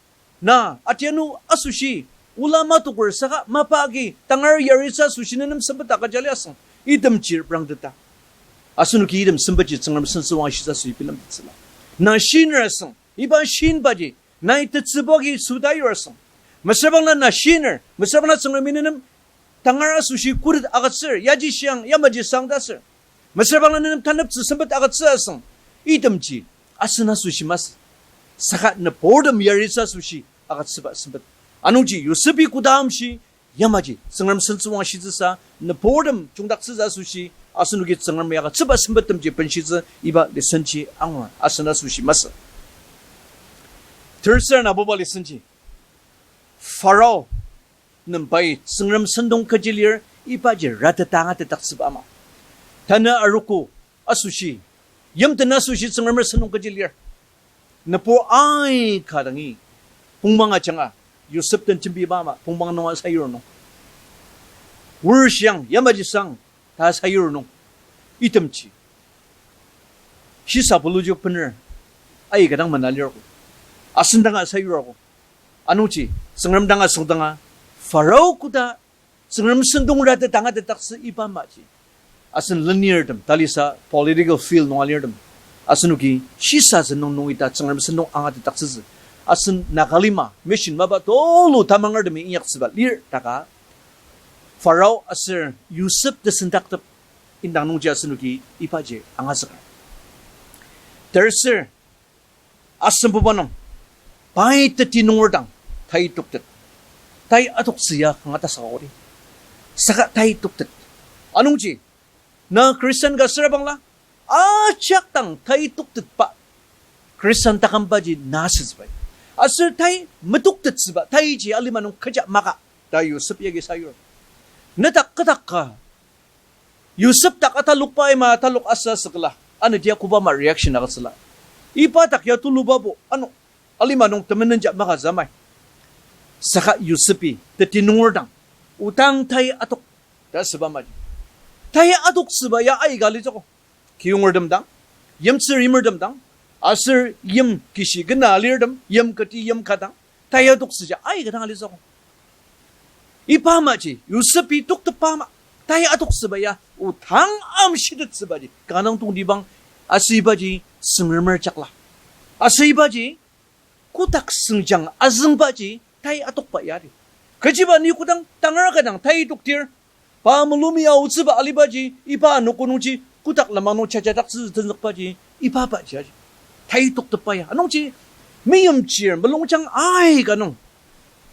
na atianu asoshi ola matoker saka mapa agi tangar yaritsü asoshi nenem sempet agüja liasüng, itemji reprangteta, asenoki item sempetji Tsüngrem sentsüwangshitsü asoshi bilemtettsüla. Na shiner asüng, iba shinbaji nai tetsübu agi süta yur asüng, mesüra bangla na shiner, mesüra bangla Tsüngremi nenem tangar asoshi khuret agütsür, yaji shiang, yamaji sang ta ser, mesüra bangla nenem taneptsü sempet agütsü asüng, itemji asen asoshi masü, saka nüburtem yaritsü asoshi agütsüba sempet. Anungji Yosepi kodamshi yamaji Tsüngrem sentsüwangshitsüsa, nüburtem jungdaktsütsü asoshi asenoki Tsüngrem ya agütsüba sempettemji benshitsü iba lesson ji angur, asen asoshi masü. Terser nabuba lesson ji, Pharaoh nem pai Tsüngrem sentong kechi lir ibaji rateta angatetdaktsüba ama. Tanü arogo asoshi, yimten asoshi Tsüngremer sentong kechi lir. Nübur aika dangi pongmang ajanga Yosep den jembiba ama pongmang nunga sayur nung, wor shiang yamaji sang ta sayur nung, itemji shisa puluju bener aika dang mena lirko, asen danga sayurko. Anungji Tsüngrem danga süngdanga Pharaoh koda Tsüngrem sentong rateta angatetdaktsü iba amaji, asen lenirtem talisa political field nung alirtem, asenoki shisatsü nung nungi ta Tsüngrem sentong angatetdaktsütsü. Asen Nagalima mission mapa tulu tamangertemi inyaktsüba lir taka, Pharaoh aser Yosep tesendaktep indang nungji asenoki ibaji angazüker. Terser, asembuba nung, pai teti nunger dang tai toktet. Tai atoktsü ya kanga tasaka odi, saka tai toktet. Anungji, na Christian ka süra bangla, ajak dang tai toktetba Christian takümbaji na asütsübai. Aser tai metoktettsüba taiji alima nung kecha maka ta Yosep yagi sayur. Nedak kedak ka Yosep dak atalokba ima atalok asa asükla, anü dia koba ama reaction agütsüla. Iba dak ya tulubabo ano alima nung temenenja maka zamai. Saka Yosepi teti nunger dang, odang tai atok ta süba maji. Tai atoktsüba ya aika litsüko. Kiyongertem dang, yimtsür yimertem dang, aser yim kishi kena alirtem, yim kati yim ka dang, tai atoktsüja aika dang alitsüko. Iba amaji Yosepi toktepa ama, tai atoktsüba ya odang amshitettsübaji kanga dang tongtibang, aser ibaji Tsüngremer jakla. Aser ibaji kotak süngjang azüngbaji tai atokba yari. Kechiba ni kodang tangar ka dang tai toktir, pa mulumi aotsüba alibaji iba anogo nungji kotak lenmang nung jajadaktsü tenzükbaji iba baji aji tai toktepa ya. Anungji meimchir mulungjang aika nung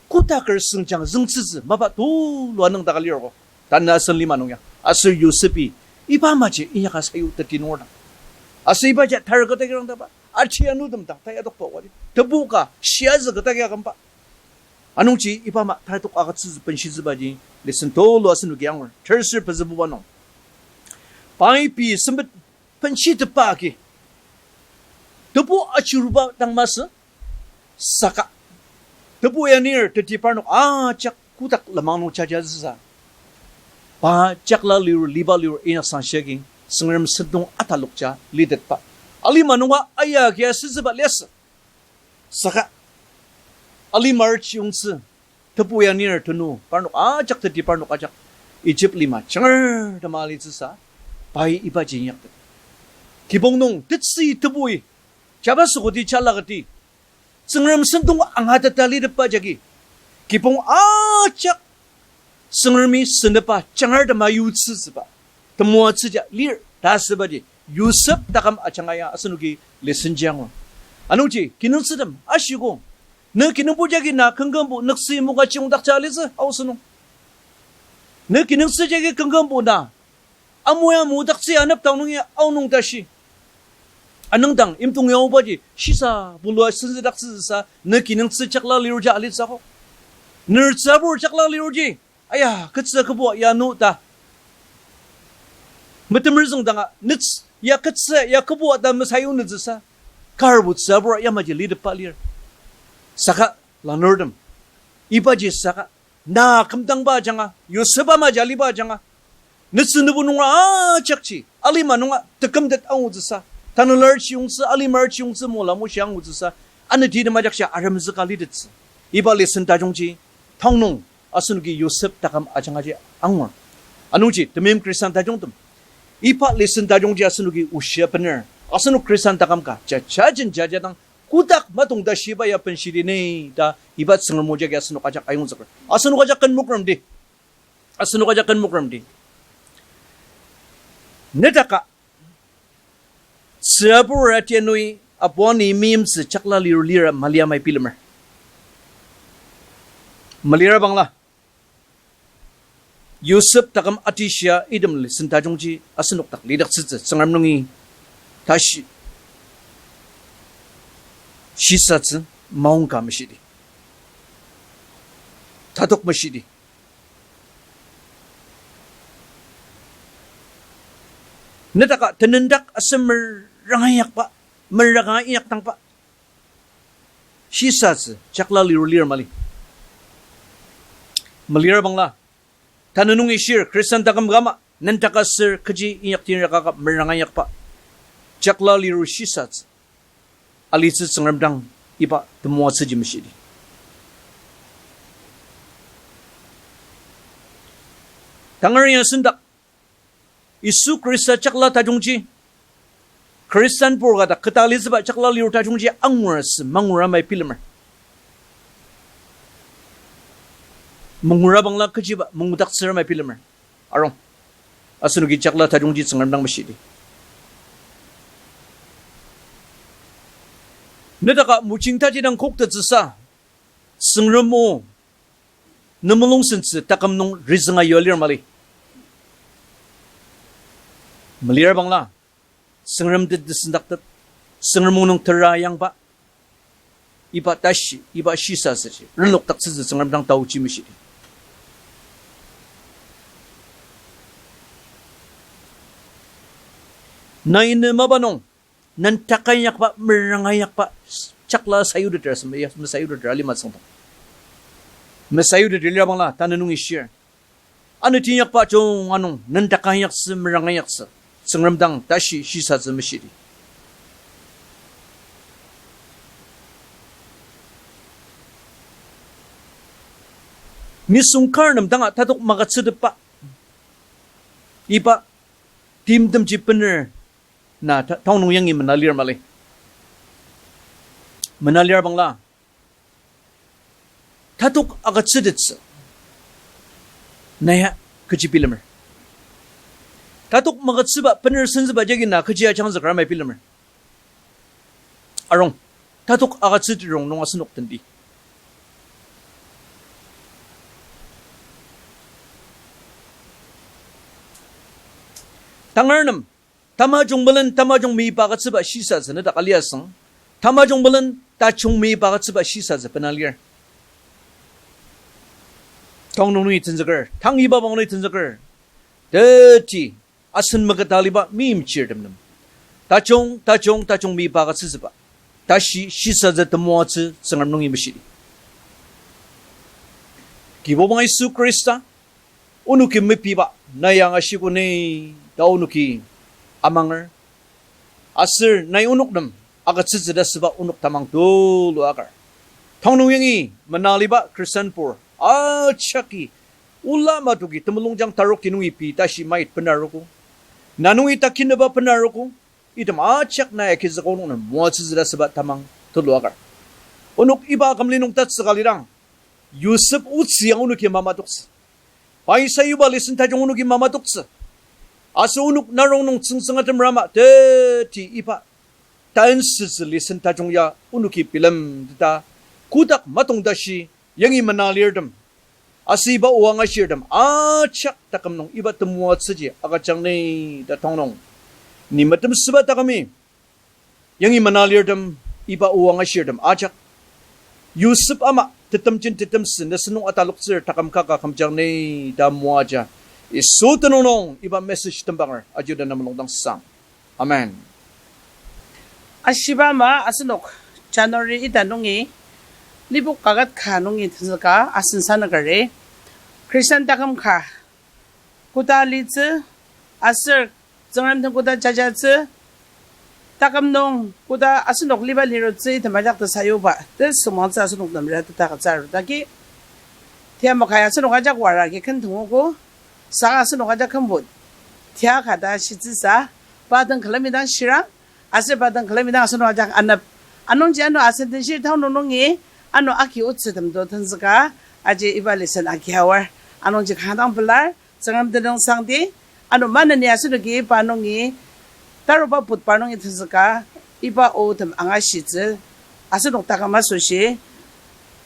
kotaker süngjang züngtsütsü mapa tulua nüngdaka lirko. Tanü asen lima nung ya aser Yosepi iba amaji inyaka sayu teti nunger dang. Aser ibaji target agi rangdaba, aji anutem dang tayatokba wadi. Tebu ka shiazü ketagi akümba. Anungji iba ama tatok agütsütsü benshitsübaji, lesson tulu asenoki angur. Tersür pezübuba nung, pai pei sempet benshitepba agi, tebu achiruba dang masü, saka tebu ya nir teti parnok ajak kotak lenmang nung jaja züsa, pa jakla liru, liba liru inyaksang shiagi, Tsüngrem sentong atalokja litetba. Alima nunga aya kia sütsüba liasü. Saka alimar chiyungtsü, tebu ya nir tenu parnok ajak teti parnok ajak Egypt lima jangar tema alitsüsa, pai ibaji inyaktet. Kibong nung tetsü tebui, jaba sokoti chala kati, Tsüngrem sentong angateta litepba jagi, kibong ajak Tsüngremi sentepa jangar tema yutsütsüba temoatsüja lir ta asübaji, Yosep taküm ajanga ya asenoki lesson ji angur. Anungji kinungtsütem ashiko, ne kinungpo jagi na kümkümbo nüktsü moka chiyongdakja alitsü aosü nung. Ne kinungtsü jagi kümkümbo na amoya modaktsü anepdang nung ya aonung tashi. Anüngdang imdong yaobaji shisa bulua senzüdaktsüsa, ne kinungtsü jakla liruja alitsü akok. Nertsü abur jakla liruji, aya, ketsü kübua ya nu ta metemer züngdanga, nets-, ya ketsü ya kübua ta mesayunutsüsa, karbo tsü abur yamaji litepba lir. Saka lanurtem, ibaji saka na kümdangba ajanga, Yosep ama jaliba ajanga, netsü nübu nunga ajakji alima nunga tekümtet angutsüsa, tanela chiyungtsü, alima chiyungtsü mola moshi angutsüsa, anati nem ajakji aremzüka litettsü. Iba lesson tajungji taonung asenoki Yosep taküm ajangaji angur. Anungji temeim Khristan tajungtem, iba lesson tajungji asenoki oshia bener, asenok Khristan taküm ka jajajen jajadang kotak matong ta shiba ya benshidi ni ta iba Tsüngrem o jagi asenok ajak ayongzüker. Asenok ajak ken mokremdi. Asenok ajak ken mokremdi. Netaka tsüabur atianui apuani meimtsü jakla liru lira mali amai bilemer. Malira bangla, Yosep taküm atishia item lesson tajungji asenok dak lidaktsütsü Tsüngrem nungi tashi shisatsü maongka meshidi. Tatok meshidi. Netaka tenendak aser meranga inyakba, meranga inyakdangba shisatsü jakla liru lir mali. Malira bangla, tanü nungi shir Khristan taküm ka ama nendaka aser kechi inyaktin rakaka meranga inyakba jakla liru shisatsü alitsü Tsüngrem dang iba temoatsüji meshidi. Tangar ya sendak Yisu Khrista jakla tajungji, Khristan pur ka dak keta alitsüba jakla liru tajungji angur asü mangur amai bilemer. Mangura bangla kechiba mangudaktsür amai bilemer. Arung, asenoki jakla tajungji Tsüngrem dang meshidi. Netaka mojing taji dang koktettsüsa, Tsüngrem o, ne mulung sentsü taküm nung rizünga yua lir mali. Malira bangla, Tsüngrem den tesendaktet, Tsüngrem o nung tera yangba, iba tashi, iba shisatsüji renlokdaktsütsü Tsüngrem dang taochi meshidi. Nai ne mapa nung nendaka inyakba, meranga inyakba jakla sayuteter asem, ya, mesayuteter alima tsüngdang. Mesayuteter lira bangla, tanü nungi shir aneti inyakba junga nung nendaka inyaktsü, meranga inyaktsü Tsüngrem dang tashi shisatsü meshidi. Nisung kar nem danga tatok magütsütepba iba timtemji bener na ta-, taonung yangi mena lir mali. Mena lira bangla, tatok agütsütettsü na ya kechi bilemer. Tatok magütsüba bener senzüba jagi na kechi ajangzüker amai bilemer. Arung, tatok agütsütet rongnung asenok tendi. Tangar nem Tamajung melen, tamajung meiba agütsüba shisatsü nedak aliasang. Tamajung melen, tajung meiba agütsüba shisatsü bena lir. Tang nung nungi tenzüker, tang iba bang nungi tenzüker. Teti, asen maketa aliba meimchirtem nem. Tajung, tajung, tajung meiba agütsütsüba. Tashi shisatsü temoatsü Tsüngrem nungi meshidi. Kibuba Yisu Khrista, onoki mepiba, na ya angashiko ni, ta onoki amanger. Aser nai onok nem agütsütsü ta süba onok tamang tulu akar. Tang nung yangi mena aliba Christian pur, ajaki ola matoki temulungjang taroki nungi pei tashi mait benarogo. Na nungi takinaba benarogo. Item ajak nai agizüka onok nem moatsütsü ta süba tamang tulu akar. Onok iba akümli nung tatsüka lidang, Yosep otsü yang onoki mamatoktsü. Pai sayuba lesson tajung onoki mamatoktsü. Aser onok narong nung tsüngtsünga temrama teti iba tansütsü lesson tajung ya onoki bilemteta, kotak matong tashi yangi mena lirtem, aser iba o angashirtem ajak taküm nung iba temoatsüji agüjang ni ta tang nung. Ni metemsüba takümi yangi mena lirtem, iba o angashirtem ajak Yosep ama tetemjin tetemsü ne sentong ataloktsür taküm kaka kümjang ni ta moaja. Yisu tenüng nung iba message tembanger ajuda na mulungdang sang. Amen. Ashiba ama asenok January ita nungi, Lipok kaket ka nungi tenzüka asen sanükeri, Christian taküm ka koda litsü, aser Tsüngrem den koda jajatsü, taküm nung koda asenok liba lirutsü item ajak tesayuba tesüngmangtsü asenok nem rate ta katsü arudaki. Tiamaka ya asenok ajak wara agi ken tongogo, saka asenok ajak kembut tia ka ta shitsüsa, pa den külemi dang shirang, aser pa den külemi dang asenok ajak anep. Anungji ano asen den shir tang nung nungi, ano aki otsütem to tenzüka, aji iba lesson agi aor. Anungji kanga dang pelar, Tsüngrem tenüng sangdi, ano maneni asenoki pa nungi, taruba putpa nungi tenzüka, iba otem angashitsü, asenok taküm asoshi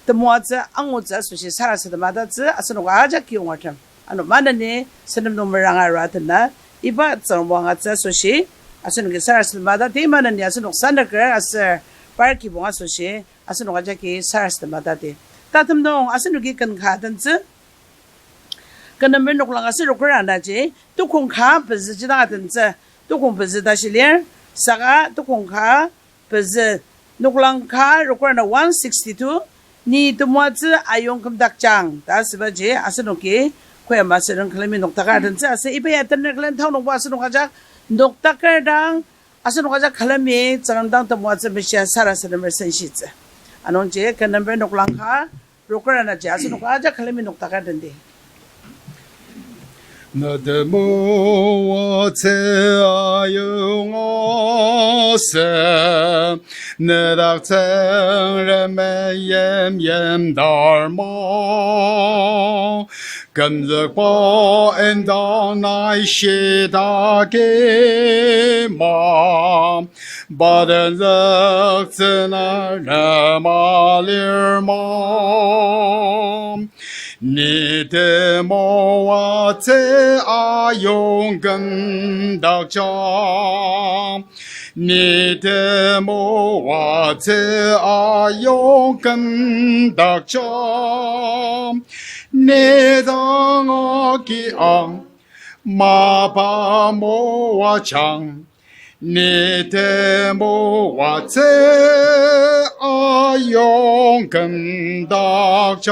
temoatsü, angutsü asoshi sarasadema tatsü, asenok ajak kiyongertem. Ano maneni senem nung meranga arua tena, iba Tsüngrem o angatsü asoshi, asenoki sarasadema tati, maneni asenok sanüker aser par kibong asoshi, asenok ajaki sarasadema tati. Tatem nung asenoki ken ka tentsü, ken number noklang aser rokera naji, tukong ka pezü jidang atentsü, tukong pezü ta shilir, saka tukong ka pezü, noklang ka rokera na one sixty-two, ni temoatsü ayong kümdakjang ta asübaji asenoki koyama asürang külemi noktakar atentsü aser iba ya tener külen tang nungbo asenok ajak noktakar dang, asenok ajak külemi Tsüngrem dang temoatsü meshia sarasademer senshitsü. Anungji ken number noklang ka rokera naji asenok ajak külemi noktakar tenti. Ne temoatsü ayonga se, ne dak Tsüngrem yim yim dar ma. Kümzükba indang nai shitagi ma, pa tenzüktsü na rema lir ma. Ni temoatsü ayong kümdakjang. Ni temoatsü ayong kümdakjang. Ni dang aki ang mapa moajang. Ni temoatsü ayong kümdakjang.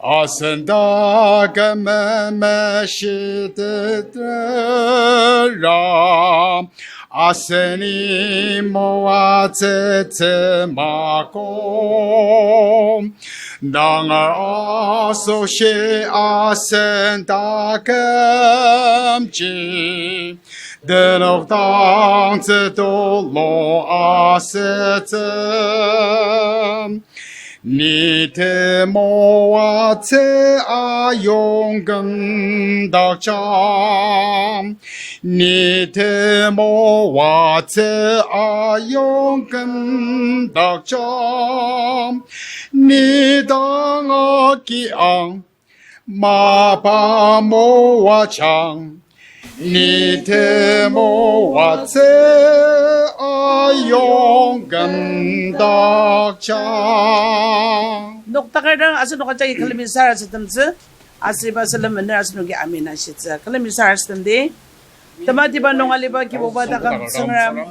Asen taküm memeshitera, aseni moatsütsü mako. Dangar asoshi asen takümji, tenok dangtsü tulu asütsü. Ni temoatsü ayong kümdakjang. Ni temoatsü ayong kümdakjang. Ni dang aki ang mapa moajang. Ni temoatsü ayong kümdakjang. Noktaker dang asenok ajaki külemi sarasademtsü, aser iba salem mener asenoki amen ashitsü. Külemi sarasademdi. Tematiba nung aliba Kibuba taküm Tsüngrem,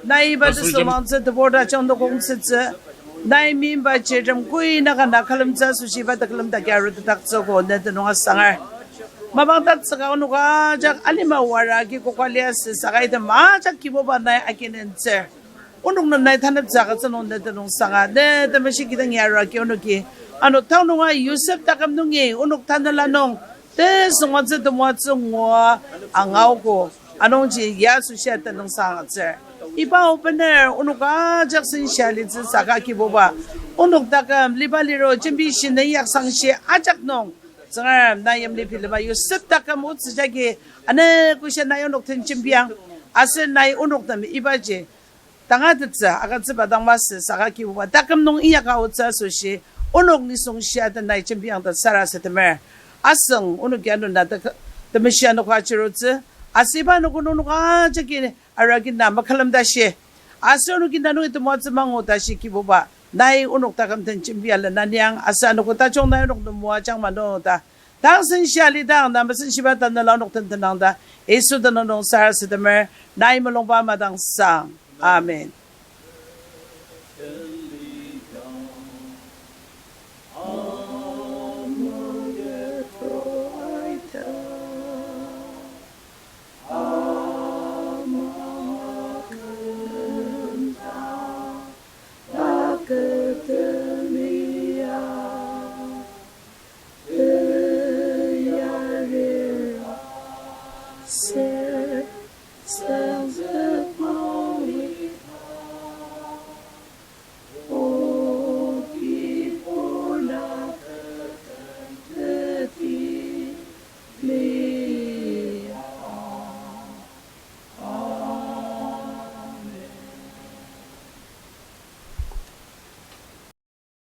nai iba tesüngmangtsü tebur tajung nokongtsütsü, nai meimba chirtem koi naka na külemtsü asoshi iba tekülem daki arutetdaktsü ko ne tenüng asangar. Mapang tatsüka onok ajak alima wara agi koka liasü saka item ajak Kibuba nai akinentsür. Onok nem nai taneptsü agütsü nung ne tenüng sanga, ne temeshi kidang yara agi onoki ano tanü nunga Yosep taküm nungi onok tanela nung tesüngwatsü temoatsü ngua angaogo, anungji ya asoshia tenüngsang agütsür. Iba obener onok ajak senshia litsü saka Kibuba, onok taküm liba liro jembi shina yaksangshi ajak nung, Tsüngrem nai yimli bilema Yosep taküm otsü jagi ane koshia nai onok den jembiang, aser nai onok nem ibaji tangatettsü agütsüba dang masü saka Kibuba taküm nung inyaka otsü asoshi onok nisung shia den nai jembiang ta sarasademer. Asüng onoki ano na tek-, temeshi anoka chirutsü, aser iba anogo nung onok ajaki arua agi na makülemdashi, aser onoki na nungi temoatsü mangu tashi Kibuba, nai onok taküm den jembia lena niang, aser anogo tajung nai onok nem moajang mano ta tang senshia lidang na mesenshiba tanela onok den tenang ta Yisu tenüng nung sarasademer, nai mulungba madangsang. Amen.